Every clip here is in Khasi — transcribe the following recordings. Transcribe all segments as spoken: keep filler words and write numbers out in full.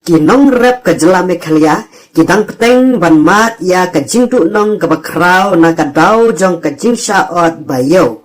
Ki nongrep ka jylla Meghalaya ki dang bteng ban mad ïa ka jingduhnong kaba khraw na ka daw jong ka jingshah ot ba ïew.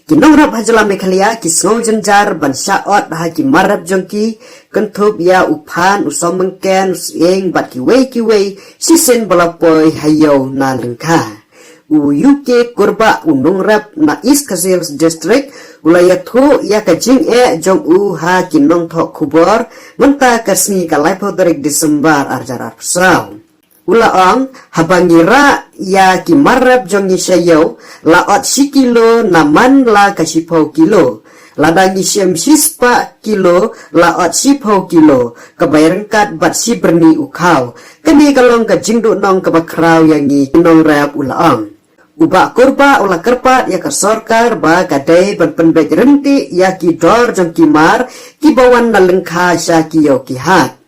Ki nongrep ha jylla Meghalaya ki sngew jynjar ban shah ot ha ki mar rep jong ki, kynthup ïa u phan, u sawmengken, u sying bad kiwei kiwei shisien ba la poi ha ïew na lyngkha. U U K Kurbah, u nongrep na East Khasi Hills District, u la ïathuh ïa ka jingeh jong u ha ki nongthoh khubor mynta ka sngi ka laiphew tarik December arhajar arphew saw. U la ong, haba ngi rah ïa ki mar rep jong ngi sha ïew, la ot shi kilo na man la ka shiphew kilo. Lada ngi shim shispah kilo, la ot shiphew kilo, kaba ïaryngkat bad shi byrni u khaw. Kane ka long ka jingduhnong kaba khraw ïa ngi ki nongrep, u la ong. U Bah Kurbah u la kyrpad ïa ka sorkar ba ka dei ban pynbeit ryntih ïa ki dor jong ki mar kiba wan na lyngkha sha ki ïew ki hat.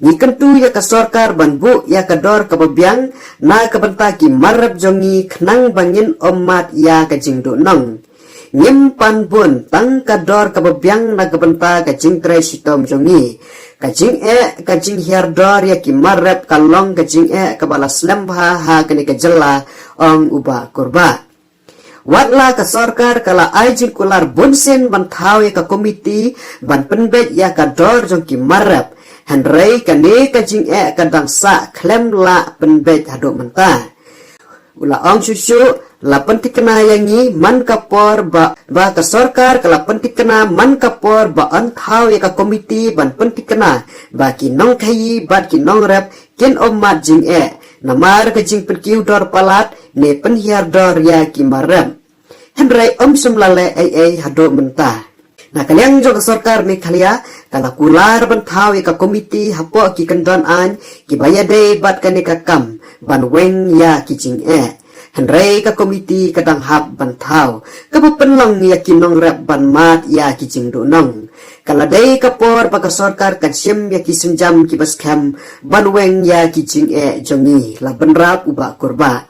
Ngi kyntu ïa ka sorkar ban buh ïa ka dor kaba biang na ka bynta ki mar rep jong ngi khnang ba ngin ym mad ïa ka jingduhnong. Ngim pan bun tang ka dor kaba biang na ka bynta ka jingtrei shitom jong ngi. Ka jingeh, ka jinghiar dor ïa ki mar rep ka long ka jingeh kaba la slem bha ha kane ka jylla, ong u Bah Kurbah. Wat la ka sorkar ka la ai jingkular bunsien ban thaw ïa ka komiti ban pynbeit ïa ka dor jong ki mar rep, hynrei kane ka jingeh ka dang sah khlem lah pynbeit haduh mynta. U la ong shuh shuh, la pynthikna ïa ngi man ka por ba, ba ka sorkar ka la pynthikna man ka por ba yn thaw ïa ka komiti ban pynthikna ba ki nongkhaïi bad ki nongrep kin ym mad jingeh namar ka jingpynkiew dor palat ne pynhiar dor ïa ki mar rep. Hynrei ym shym la leh ei ei haduh mynta. Na ka liang jong ka sorkar Meghalaya, ka la kular ban thaw ïa ka komiti hapoh ki kyndon aiñ kiba ïadei bad kane ka kam ban weng ïa ki jingeh. Hynrei ka komiti ka dang hap ban thaw, kaba pynlong ïa ki nongrep ban mad ïa ki jingduhnong. Ka la dei ka por ba ka sorkar kan shim ïa ki sienjam kiba skhem ban weng ïa ki jingeh jong ngi, la bynrap u Bah Kurbah.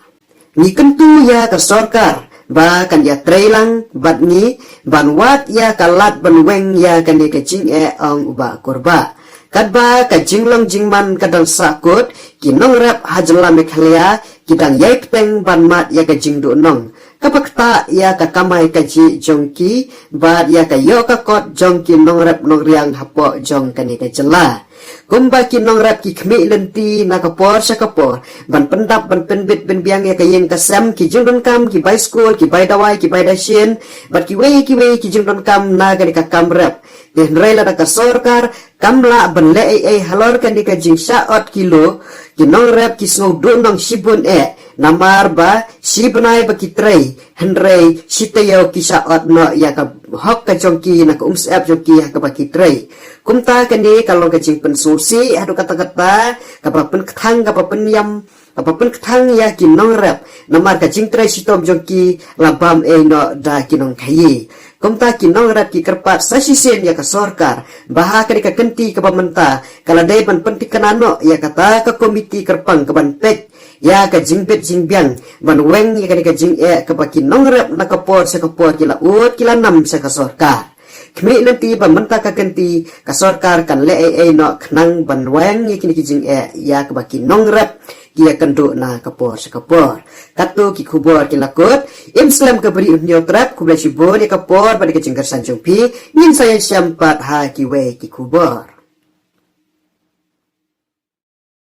Ngi kyntu ïa ka sorkar ba kan ïatrei lang bad ngi ban wad ïa ka lad ban weng ïa kane ka jingeh, ong u Bah Kurbah. Katba ka jinglong jingman ka dang sahkut, ki nongrep ha jylla Meghalaya ki dang ïai bteng ban mad ïa ka jingduhnong kaba ktah ïa ka kamai kajih jong ki bad ïa ka ïoh ka kot jong ki nongrep nongriang hapoh jong kane ka jylla. Kumba ki nongrep ki khmih lynti na ka por sha ka por ban pyndap ban pynbit pynbiang ïa ka ïing ka sem, ki jingdonkam, ki bai skul, ki bai dawai, ki bai dashin bad kiwei kiwei ki jingdonkam na kane ka kam rep. Te hynrei lada ka sorkar kam lah ban leh ei ei halor kane ka jingshah ot kilo, ki nongrep ki sngew duhnong shibun eh namar ba shi bnai ba ki trei, hynrei shi taïew ki shah ot noh ïa ka hok ka jong ki na ka umsyep jong ki ha kaba ki trei. Kumta kane ka long ka jingpynsngewsih haduh katta katta, kaba pynkthang, kaba pynïam, kaba pynkthang ïa ki nongrep namar ka jingtrei shitom jong ki la bam ei noh da ki nongkhaïi. Kumta ki nongrep ki kyrpad sa shisien ïa ka sorkar ba ha kane ka kynti kaba mynta ka la dei ban pynthikna noh ïa kata ka komiti kyrpang kaban peit ïa ka jingbit jingbiang ban weng ïa kane ka jingeh kaba ki nongrep na ka por sha ka por ki la ud ki la nam sha ka sorkar. Khmih lynti ba mynta ka kynti ka sorkar kan leh ei ei noh khnang ban weng ïa kine ki jingeh ïa kaba ki nongrep ki ïakynduh na ka por sha ka por. Katto ki khubor ki la kut, im slem ka bri u hynñiew trep, khublei shibun ïa ka por bad ïa ka jingkyrshan jong phi, ngin sa ïashem pat ha kiwei ki khubor.